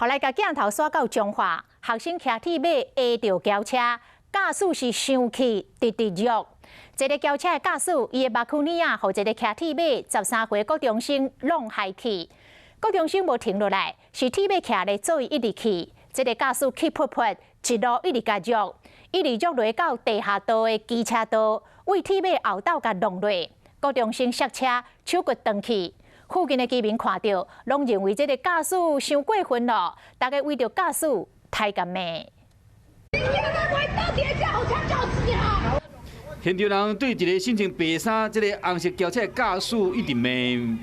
予來共鏡頭徙到彰化，學生騎鐵馬挨著轎車，駕駛是生氣，直直辱。一个轎車的駕駛，伊的目睭耳仔，予一个騎鐵馬13歲國中生弄害去。國中生無停落來，是鐵馬徛咧做伊一直去。這个駕駛氣噗噗，一路一直共辱，一直辱落到地下道的機車道，對鐵馬後斗共弄落。國中生摔車，手骨斷去。附近的居民看著，攏認為這个駕駛傷過分囉，大家圍著駕駛刣共罵。你到底叫車叫死啊！現場人對一个身穿白衫、這个紅色轎車的駕駛一直罵。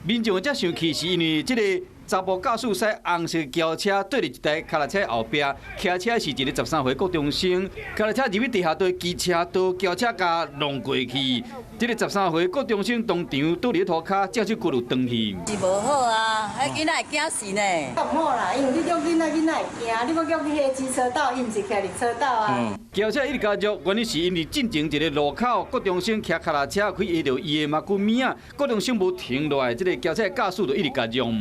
民眾遮生氣是因為這个查埔駕駛駛紅色轎車對佇一台跤踏車後壁，騎車是一个13歲國中生，跤踏車入去地下道機車道，轎車共弄過去。這个13歲國中生當場倒佇塗跤，隻手骨有斷去。是無好啊，彼囡仔會驚死呢。毋好啦，因為你叫囡仔，囡仔會驚。你欲叫去彼機車道，伊毋是徛佇車道啊。轎車一直共辱，原因是因為進前一个路口，國中生騎跤踏車去挨著伊的目睭耳仔，國中生無停落來，這个轎車駕駛就一直共辱。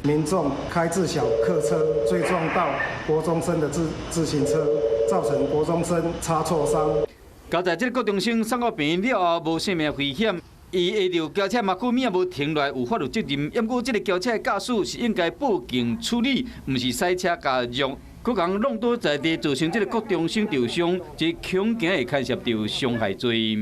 民眾開自小客車追撞到國中生的自行車，造成國中生擦挫傷。佳哉這个國中生送到病院了後，無性命危險。伊挨著轎車目睭耳仔無停落來，有法律責任。毋過這个轎車的駕駛是應該報警處理，毋是駛車共辱。閣共弄倒在地，造成這个國中生受傷，這恐驚會牽涉著傷害罪。